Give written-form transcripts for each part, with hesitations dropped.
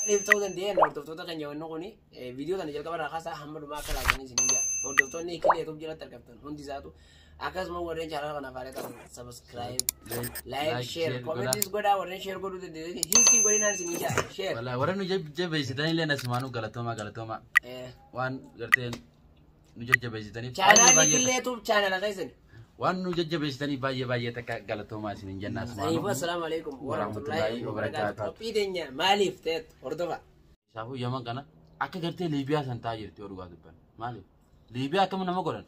Maaliif ta'uu danda'e hordoftoota keenya wanni kuni viidiyoo kana jalqaba irraa kaasaa hamma dhumaa akka ilaaltanii isin ijaa. Hordoftoonni Killee Tube jalatti argamtan hundi isaatu akkasuma warreen chaanala kanaaf haaraa ta'an subscribe, like, share, commentis godhaa warreen share godhuu dandeessanii hiistii godhinaan isin ijaa share. Wallahi warra nu jajjabeessitan illee asumaanuu galatoomaa galatoomaa. Waan garteen nu jajjabeessitaniif baay'ee Chaanaalli baay'ee Killee Tube chaanala keessan. waan nu jajjabeessitaniif baay'ee baay'ee takka galatoomaa isiniin jenna Saniifuu asumaanuu. assalaamu alaikum Warahmatullahi warahmatullahi wabarakaatu. wabarakaatu. Qophii teenya maaliif ta'etu hordofa. Isaafuu Yaman kana akka gartee Liibiyaa san ta'aa jirti yoo dhugaa dubban. Maaliif? Liibiyaa akkam nama godhan?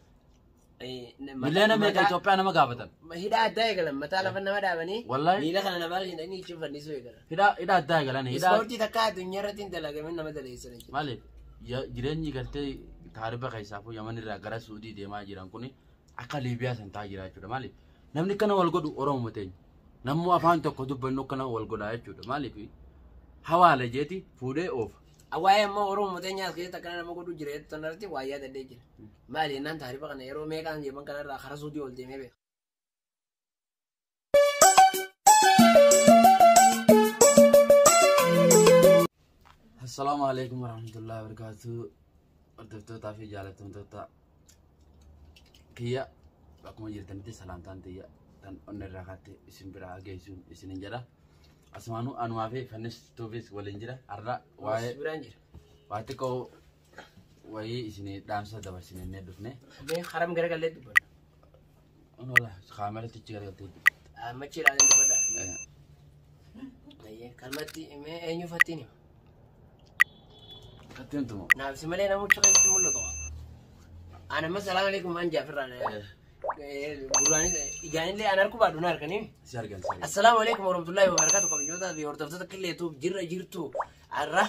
Miliyoona meeqa Itoophiyaa nama gaafatan? Hidhaa addaa eegalan mataa lafa nama dhaabanii Wallahi. miila kana namaa hidhanii ichi fannisuu eegalan. Hidhaa hidhaa addaa eegalan hidhaa Ispoortii takka addunyaa irratti hin dalagamin nama daleessan jechuudha. maaliif? Jireenyi gartee taarifa keessaafuu Yaman irraa gara Suudii deemaa jiran kuni akka Liibiyaa san ta'aa jira jechuudha. Maaliif? Namni kana wal godhu Oromoo teenya. Namni afaan tokko dubbannu akkana wal godhaa jechuudha. Maaliif? Hawaala jeeti fuudhee oofa. Waa'ee ammoo Oromoo teenya as keessatti akkana nama godhu jira jettu sanarratti waa yaadadhee jira. Maali jennaan taarifa kana yeroo meeqaan Yaman kanarraa karaa Suudii ol deemee beeka. Assalaamu alaikum warahmatullahi wabarakatuh. Hordoftootaa fi jaallatamtoota kiyya akkuma jirtanitti salaamtaan tiyya tan onna irraa kaatte isin biraa geessuun isinin jedha. Asumaanuu anumaa fi fannistuufis waliin jira. Har'a waa'ee Biraan jira. waa xiqqoo wayii isinii dhaamsa dabarsinee dhufne. Mee haram garagallee dubbanna. Onola kaameratti ichi garagaltee. Machi ilaalee dubbadha. Kalmatti mee eenyu fattiin hima? Kattiin tumo. Naaf si malee namicha keessatti mul'atu. Ana amma salaamu alaikum waan jaafirraa. Gurraanis ijaanillee an harku baadhu na harkanii. Si argan si argan. Assalaamu alaikum warahmatullahi wabarakatuh. Kabajootaa fi hordoftoota Killee Tube jirra jirtu har'a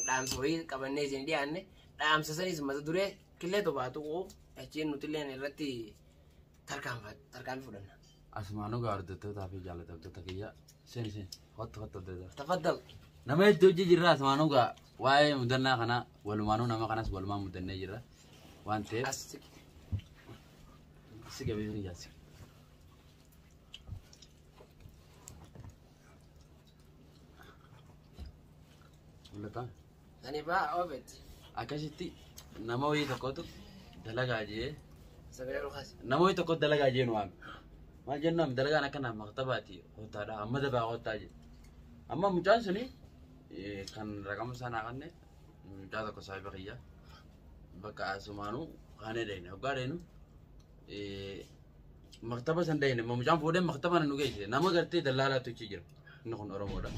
dhaamsa wayii qabannee isin dhiyaanne dhaamsa sanis mata duree Killee Tube haa tuqu achiin nuti illee irratti tarkaanfii fudhanna. Asumaanuu gaa hordoftootaa fi jaallatamtoota kiyya seeni seeni hottu hottu hordoftoota. Tafaddal. Nama hedduu hojii jirra asumaanuu gaa waa'ee mudannaa kana walumaanuu nama kanas walumaan mudannee jirra waan ta'eef As siqi. si gabeessin jaasi. Mul'ataa? Ani baa oofetti. Akkasitti nama wayii tokkotu dalagaa jee Sagalee rukaas. nama wayii tokkotu dalagaa jee nu waame. Maal jennu waame dalagaan akkana maktabaati kottaadha amma dabaa kottaa jee. Amma mucaan suni kan raqama isaa naa kanne mucaa tokko saahiba kiyya bakka asumaanuu kaanee dhayne hoggaa dhaynu maktaba san dhayne mucaan fuudhee maktaba nu geesse nama gartee dallaalaatu achi jira inni kun Oromoodha.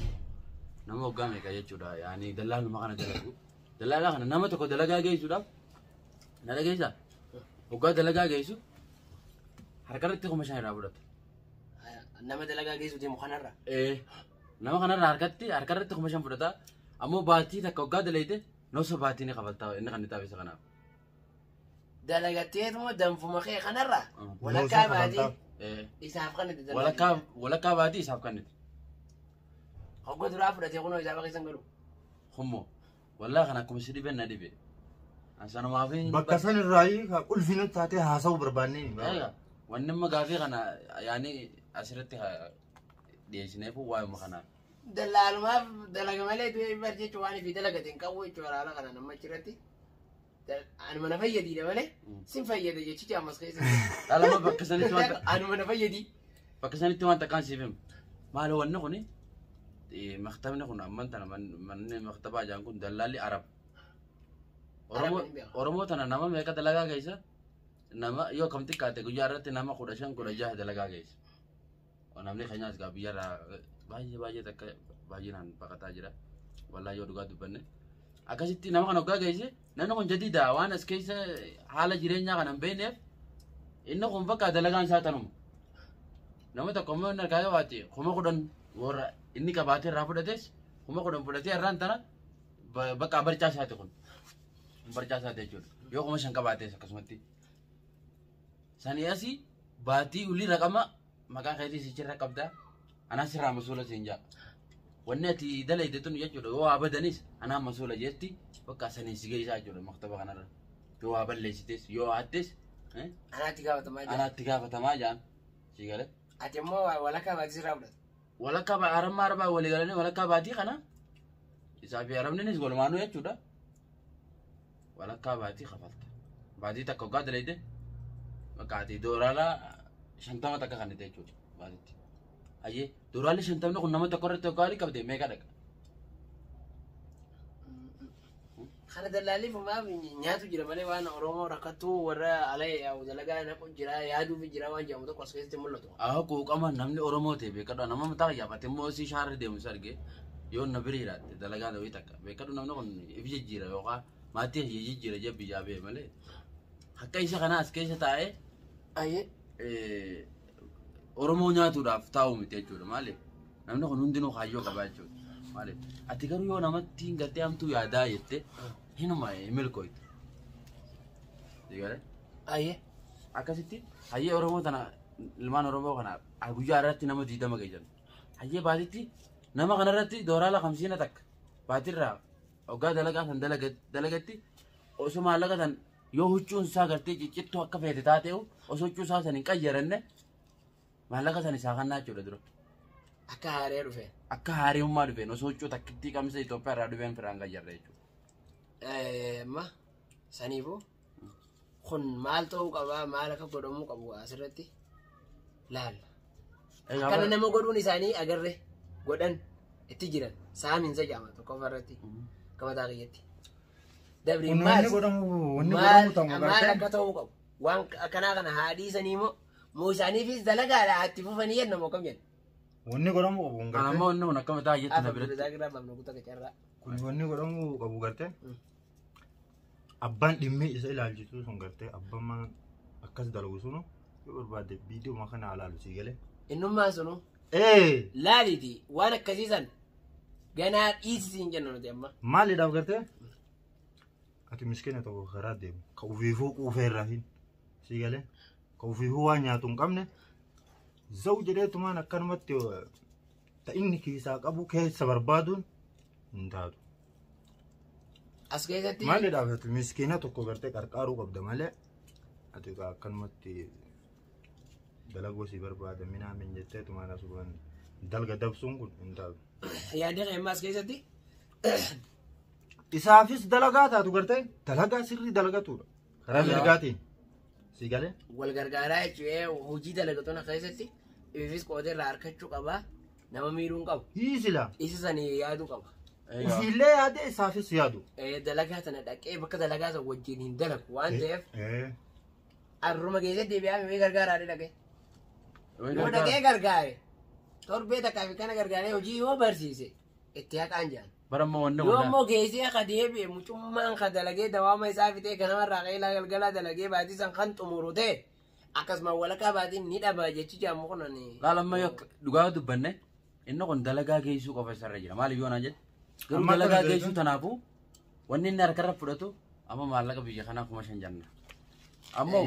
Nama hoggaa meeqa jechuudha yaani dallaaluma kana dalagu dallaalaa kana nama tokko dalagaa geessuudhaaf na dhageessaa hoggaa dalagaa geessu harkarratti 5,000 irraa fudhata. Nama dalagaa geessu deemu kanarra. Nama kanarraa harkatti harkarratti 5,000 fudhata ammoo baatii takka hoggaa dalayte nosa baatii ni kafaltaa inni kan xaafisa kanaaf. Dalagatteetuma danfuma kee kanarra walakkaa baatii isaaf kan itti Walakkaa walakkaa baatii isaaf kennite. Hogga duraa fudhatee kunoo isaaf keessan galu. Hummoo wallaa kana akkuma si dhibe na dhibe. Sanumaaf Bakka san irraa qulfina taatee haasa'uu barbaannee. Wanni amma gaafii kana yaani asirratti dhiyeessineef waa'uma kanaaf. Dallaalumaaf dalaga malee du'ee bar jechuun waan ifii dalagate hin qabu jechuudha haala kana nama achirratti. Anuma na fayyadiidha malee sin fayyada jechichi ammas keessa. Dhalama bakka sanitti wanta Anuma na fayyadii. bakka sanitti wanta akkaan siif himu. Maali wanni kuni maktabni kun amman tana manni maktabaa jaan kun dallaalli Arab. Oromoo Oromoo tana nama meeqa dalagaa geessa? Nama yoo kam xiqqaate guyyaa irratti nama 15 16 dalagaa geessa. Namni keenyaas gaa biyyarraa baay'ee baay'ee takka baay'inaan baqataa jira. Wallaahi yoo dhugaa dubbanne. Akkasitti nama kana hoggaa geesse namni kun jadiida waan as keessa haala jireenyaa kana hin beekneef inni kun bakka dalagaan isaa tanuma. Nama tokko immoo inni harkaa qabaate 10,000 warra inni qabaatee irraa fudhates 10,000 fudhatee irraan tana bakka barcaa isaati kun. Barcaa isaati jechuudha. Yoo 5,000 qabaates akkasumatti. Sanii asii baatii ulii raqama maqaa keetii sichirra qabda. Anaa sirraa masuula siin jaa. Wanni ati dalayte tun jechuudha yoo waa badanis anaa masuula jetti bakka sanii si geessaa jechuudha maktaba kanarra. Yoo waa balleessites yoo waa hattes Anaatti gaafatamaa jira. anaatti gaafatamaa jaan. Si galee. Ati immoo walakkaa baatii sirraa fudhata. Walakkaa arammaa arbaa walii galanii walakkaa baatii kana Isaa fi arabninis walumaanuu jechuudha. Walakkaa baatii kafalta. Baatii takka hoggaa dalayte bakka ati doolaara 50 takka kannite jechuudha baatitti. Ayyee doolaarri 50 kun nama tokko irratti hoggaa walii qabde meeqa dhaqa? Kana dallaalli fumaaf nyaatu jira malee waan Oromoo rakkattuu warra ala yaa'u dalagaa naqu jira yaaduuf jira waan jedhamu tokko as keessatti mul'atu. Haa quuqama namni Oromoo ta'e beekadhu nama mataa yaafate immoo si shaarra deemu si arge yoo na bira jiraatte dalagaa ta'uu takka beekadhu namni kun if jijjiira yookaan maatii hiyya jijjiira jee biyyaa ba'e malee akka isa kana as keessa taa'ee Ayyee. Oromoo nyaatuudhaaf taa'u miti jechuudha maaliif namni kun hundinuu kaayyoo qaba jechuudha maaliif ati garuu yoo namatti hin gartee hamtuu yaadaa jette hinuma milkooytu. Ayyee. Akkasitti hayyee Oromoo tana ilmaan Oromoo kana guyyaa irratti nama 20 geessan. Hayyee baatitti nama kanarratti doolaara 50 takka baatirraa hoggaa dalagaa san dalagatti osoo maallaqa san yoo huccuun isaa gartee ciccittuu akka feete taate'u osoo huccuu isaa san hin qayyaranne maallaqa san isaa kannaa jechuudha dura. Akka haaree dhufe. Akka haaree dhufeen osoo huccuu takkittii qamsa Itoophiyaa irraa dhufeen firaan qayyarre jechuudha. Amma saniifuu kun maal ta'uu qabaa maal akka godhamuu qabu asirratti laalla. Akkana nama godhuun isaanii agarre godhan itti jiran saaminsa jedhama tokkoffaa irratti akka mataa kiyyatti. Dabri Kun maal wanni godhamu wanni godhamu ta'u maal gartee. akka ta'uu qabu waan akkanaa kana haadhiisanii moo moo isaaniifis dalagaadha itti fufanii jenna moo kam jenna. Wanni godhamu qabu Kan gartee. ammoo inni kun akka mataa kiyyatti na biratti. Abdul Irraa baafnu kutaa qacarraa. Kun wanni godhamu qabu gartee. Abbaan dhimmi isa ilaalchisu sun gartee abbaan mana akkas dalagu sunu yoo barbaade viidiyoo kana ilaalu sii galee. Innummaan sunu Ee laaliiti waan akkasiisan ganaa dhiisisiin jenna nuti amma. maaliidhaaf gartee? Ati miskiina tokko karaa deemu ka ufiifuu quufee irraa hin sii galee ka ufiifuu waan nyaatu hin qabne zawu jedheetumaan akkanumatti ta inni kiisaa qabu keessa barbaaduun hin taatu. As keessatti Maaliidhaaf ati miskiina tokko gartee qarqaaruu qabda malee ati akkanumatti dalaguu si barbaada minaamin jetteetumaan asumaan dalga dabsuun kun hin taatu. Yaadni keemmaa as keessatti Isaafis dalagaa taatu gartee dalagaa sirrii dalagatuudha. Karaa mirgaatiin. Si galee? Wal gargaaraa jechuun hojii dalagatoon keessatti ifis qooda irraa harkachuu qaba nama miidhuu hin qabu. Hiisila. Isa sanii yaaduu qaba. Ofiillee yaade isaafis yaadu. Dalagaa sana dhaqee bakka dalagaa sana wajjin hin dalagu waan ta'eef arruma keessatti deebi'aa mee gargaaraa dhaqee. Yoo dhaqee gargaare torbee takkaa fi kana gargaaree hojii yoo barsiise itti haqaan jedhan. Bara ammoo wanni Yoo kun immoo geessee ka deebi'e mucummaan ka dalagee dawaama isaa fixee kanamarraa qaylaa galgalaa dalagee baatii san kan xumuru ta'e akkasuma walakkaa baatiin ni dhaba jechi jedhamu kun ani. Laala amma yoo dhugaa dubbanne inni kun dalagaa geessuu qofa isarra jira. Maaliif yoo naan jedhe? Garuu Amma dalagaa akkana geessuu tanaafuu wanni inni harkarra fudhatu amma maallaqa biyya kanaa 5,000 janna. Ammoo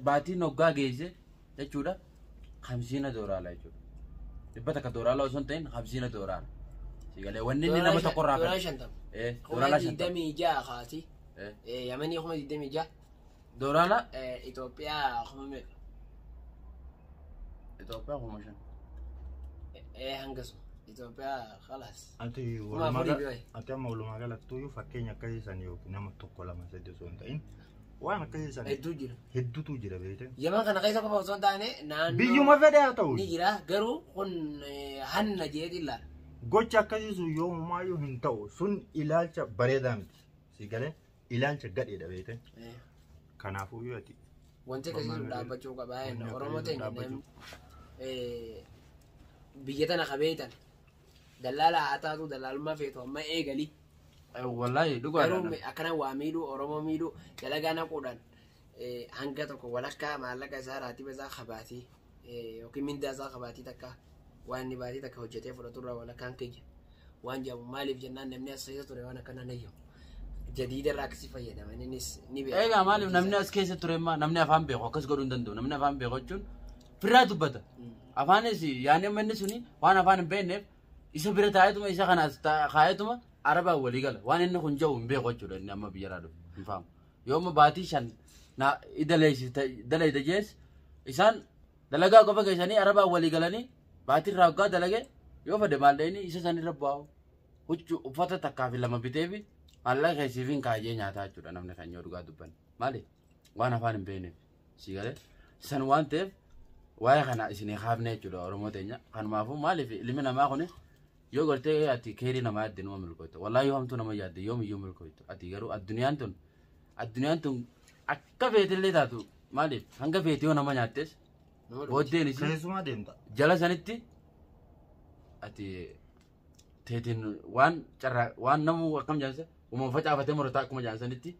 baatiin hoggaa geesse jechuudha 50 doolaara jechuudha. 100 doolaara osoo hin ta'in 50 doolaara. Sigalee wanni inni nama tokkorraa Doolaara fedhe. 50. Kuma Doolaara 50. 26 kaati. Yamanii 26,000. Doolaara Itoophiyaa kuma meeqa? Itoophiyaa 5,000. Hangasuma. Itoophiyaa khalaas. Ati 4,000 biwaayi. Ati amma walumaa galattuyyuu fakkeenya akkasii san yookiin nama tokko lama sadii osoo hin ta'in waan akkasii san Hedduu jira. hedduutu jira beekte. Yaman kana keessa qofa osoo hin taane naannoo Biyyuma fedhe haa ta'u. ni jira garuu kun hanna jeetiin ilaala. Gocha akkasii sun yoomumaayyuu hin ta'u sun ilaalcha bareedaa miti. Si galee ilaalcha gadheedha beekte. Kanaafuu yoo ati Wanti akkasii sun dhaabbachuu qaba. Wanni Oromoo akkasii sun ta'e dhaabbachuu. Biyya tana qabeetan dallaala haa taatu dallaalummaa feetu amma eegali. Wallaahi dhugaadha. Garuu akkana waa miidhuu Oromoo miidhuu dalagaa naquudhaan hanga tokko walakkaa maallaqa isaa raatiba isaa qabaatii yookiin mindaa isaa qabaatii takka waan inni baatii takka hojjetee fudhaturraa walakkaan kiyya waan jedhamu maaliif jennaan namni as keessa ture waan akkana nayyamu. Jadiida irraa akkasii fayyadaman innis ni beeka. Egaa maaliif namni as keessa ture immoo namni afaan beeku akkas godhuu hin danda'u. Namni afaan beeku jechuun firraa dubbata. Afaanis yaani amma inni suni waan afaan hin beekneef isa bira taa'eetuma isa kanas kaa'eetuma arabaan walii gala. Waan inni kun jedhu hin beeku jechuudha inni amma biyyarraa dhufu hin faamu. Yoo amma baatii 5 na dalayda jees isaan dalagaa qofa keessanii arabaan walii galanii baatii irraa hoggaa dalage yoo fedhe maal dhayini isa sanirra bu'aawu. Huccuu uffata takkaa fi lama bitee fi maallaqa keessiifiin kaayee nyaataa jechuudha namni kan yoo dhugaa dubbanne. Maali? Waan afaan hin beekneef. Si galee san waan ta'eef waa'ee kana isinii kaafne jechuudha Oromoo teenya. Kanumaafuu maaliif ilmi namaa kuni yoo gartee ati keerii namaa yaadde numa milkooyta. Wallaahi yoo hamtuu nama yaadde yoomiyyuu milkooytu. Ati garuu addunyaan tun akka feetillee taatu maaliif hanga feete yoo nama nyaattes booddeen isii Keessumaa deemta. jala sanitti ati teetiin waan carraa waan namu akkam jaansa uumama facaafatee murataa akkuma jaansanitti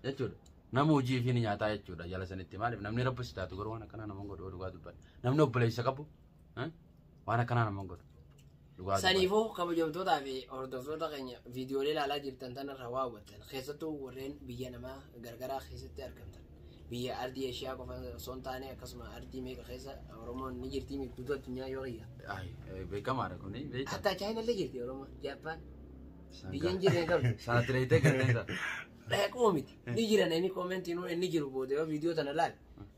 jechuudha. Nama hojii fi ni nyaataa jechuudha jala sanitti maaliif namni rabbi si taatu garuu waan akkanaa nama godhu dhugaa dubbanne. Namni obboleessa qabu waan akkanaa nama godhu. Saniifuu kabajamtootaa fi hordoftoota keenya viidiyoolee ilaalaa jirtan tanarraa waa hubattan keessattuu warreen biyya namaa gargaraa keessatti argamtan. Biyya ardii Eeshiyaa qofa osoo hin taane akkasuma ardii meeqa keessa Oromoon ni jirti guutuu addunyaa yoo kiyya. Beekamaadha kuni. Hatta Chaayinallee jirti Oromoon Jaappaan biyya hin jirre hin qabdu. Sana tireetee galteessa. Dhaquu miti. Ni jiran inni koomentii nuu inni jiru booda yoo viidiyoo tana laal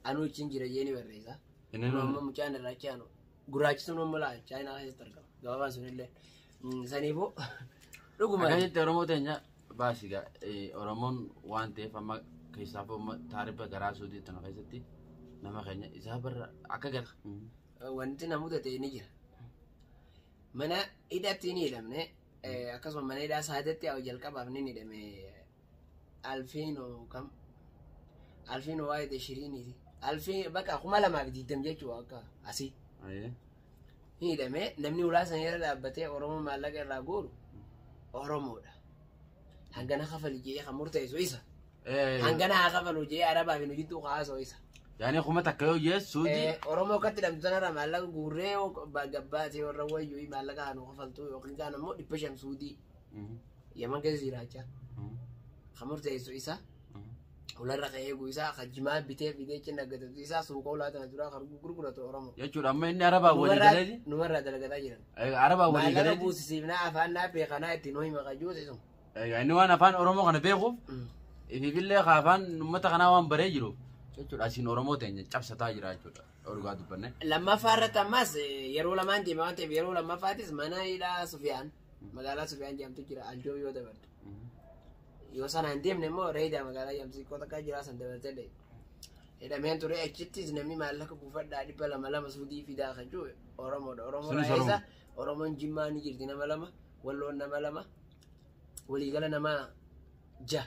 anuu ichi jira jee ni barreessa. Inni nu Amma mucaan irraa achi aanu gurraachi sun ammoo laal Chaayinaa keessatti argama. Gabaabaan sunillee. Saniifuu dhuguma. Akkasitti Oromoo teenya baasiga Oromoon waan ta'eef amma keessaafuu amma taarifa garaa suutii tana keessatti nama keenya isaa barra akka gara. Wanti na mudate ni jira. Mana hidhaatti ni hidhamne akkasuma mana hidhaa saatetti jalqabaaf ni hidhame alfiinoo kam alfiinoo waa'ee shiriiniiti. Alfiin bakka 2020 jechuudha akka asii. Ni hidhame namni ulaa sana irra dhaabbatee Oromoo maallaqa irraa guuru Oromoodha. Hangana kafali jee kan murteessu isa. Hangana haa kafalu jee Arabaa fi nu jidduu kaasoo isa. Yaani kuma takka yoo jee suutii. Oromoo akkatti hidhamtu sanarraa maallaqa guurree gabbaatee warra wayyuu maallaqa haa nu kafaltu yookiin kaan ammoo 500 suutii. Yaman keessa jiraachaa. Kan murteessu isa. Ularra kan eegu isaa kan jimaa bitee fidee achi naggatatu isaa suuqa ulaa tana duraa kan gurguratu Oromoo. Jechuudha amma inni Arabaa walii galeeti. Numarraa dalagataa jiran. Arabaa walii Maallaqa galeeti. buusisiifnaa afaan naa beekanaa ittiin hoo hima qajuusisu. Inni waan afaan Oromoo kana beekuuf ifiifillee afaan uummata kanaa waan baree jiruuf jechuudha asiin Oromoo teenya cabsataa jira jechuudha dhugaa dubbanne. Lammaffaa irratti ammas yeroo lamaan deema waan ta'eef yeroo lammaffaatis mana hidhaa Sufiyaan magaalaa Sufiyaan jedhamtu jira Aljoo yoo dabartu. Yoo sana hin deemne immoo Reedaa magaalaa jedhamtu xiqqoo takka jira san dabartee deema. Hidhameen ture achittis namni maallaqa buufadhaa 200 suudii fidaa kan jiru Oromoodha. Oromoon eessa? Oromoon Jimmaa ni jirti nama 2, Walloon nama 2, waliigala nama 6.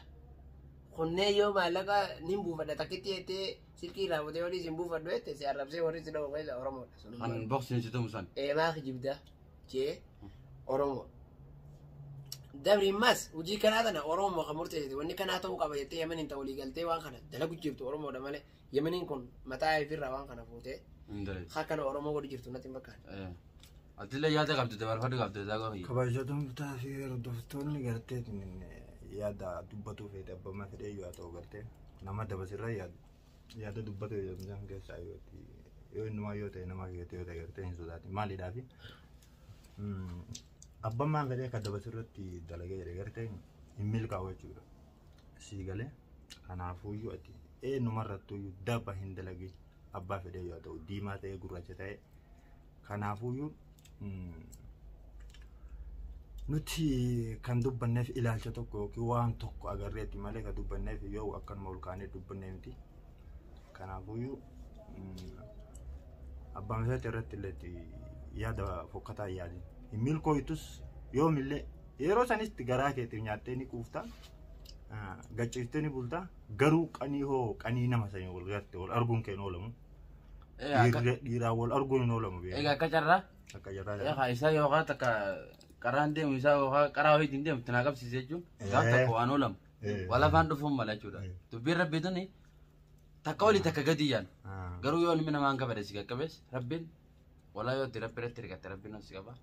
Kunneen yoo maallaqa ni buufadha takkitti jettee silkii irraa fuutee olii isin buufadhu jette si arrabsee warri si dhawwa keessa Oromoodha. Kan boksiin si tumu san. Eemaa kijibdaa jee Oromoo. Dabri mas hojii kanaa tana Oromoo kan murteessite wanni kanaa ta'uu qaba jettee Yemeniin ta'uu walii galtee waan kana dalagu jirtu Oromoodha malee Yemeniin kun mataa ifirraa waan kana fuutee akkana Oromoo godhu jirtu natti hin fakkaatu. Atillee yaada qabdu dabarfadhu qabdu zaagoo kiyya. Kabajamtootaa fi hordoftoonni gartee yaada dubbatuu feete abbaa fedhee yoo ta'u gartee nama dabasirra yaada dubbatu jedhamsan keessaa yoo innumaa yoo ta'e nama keetti yoo ta'e gartee hin sodaatin maaliidhaafi abbaan fedhee akka dabasirratti dalagee jedhe gartee hin milkaa'u jechuudha. Sii galee kanaafuyyuu ati eenyumarrattuyyuu daba hin dalagin abbaa fedhee yoo ta'u diimaa ta'ee gurraacha ta'ee kanaafuyyuu nuti kan dubbanneef ilaalcha tokko yookiin waan tokko agarreetti malee kan dubbanneef yoo akkanuma ol kaanee dubbannee miti. Kanaafuyyuu abbaan isaatti irratti illee yaada fokkataa yaadin. Hin milkooytus yoomillee yeroo sanitti garaa keetiif nyaattee ni quufta. Gacciiftee ni bulta. Garuu qanii hoo qanii nama sanii wal garte wal arguun kee hin oolamu. Dhiiraan wal arguun hin oolamu. Egaa akka carraa. Akka carraa. Egaa isaa yookaan takka qaraan deemu isaa yookaan qaraa wayiitiin deemu itti naa qabsiise jechuun gaaf takka waan oolamu. Wal afaan dhufuun mala jechuudha. Dubbiin rabbii tuni takka olii takka gadi yaan. Garuu yoo ilmi namaa hin qabade si qaqqabees rabbiin walaa yoo itti rabbi irratti hirkatte rabbiin si qaba.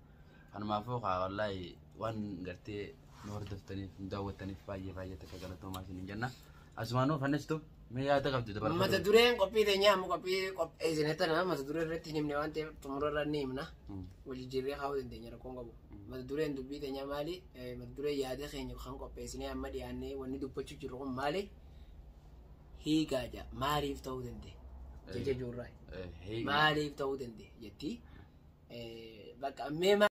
Kanumaafuu wallaahi waan gartee nu hordoftaniif nu daawwattaniif baay'ee baay'ee takka galatoomaa isiniin jenna. Asumaanuu fannistuuf mee yaada qabdu dabarfadhu. Mata dureen qophii teenyaa amma qophii qopheessine tana mata duree irratti hin himne waan ta'eef xumura irra ni himna. Wal jijjiirree kaa'uu dandeenya rakkoon qabu. Mata dureen dubbii teenyaa maali? Mata duree yaada keenya kan qopheessinee amma dhiyaannee wanni dubbachuu jirru kun maali? Hiikaa jaa maaliif ta'uu danda'e? Jecha jirraa. Maaliif ta'uu danda'e jetti. Bakka mee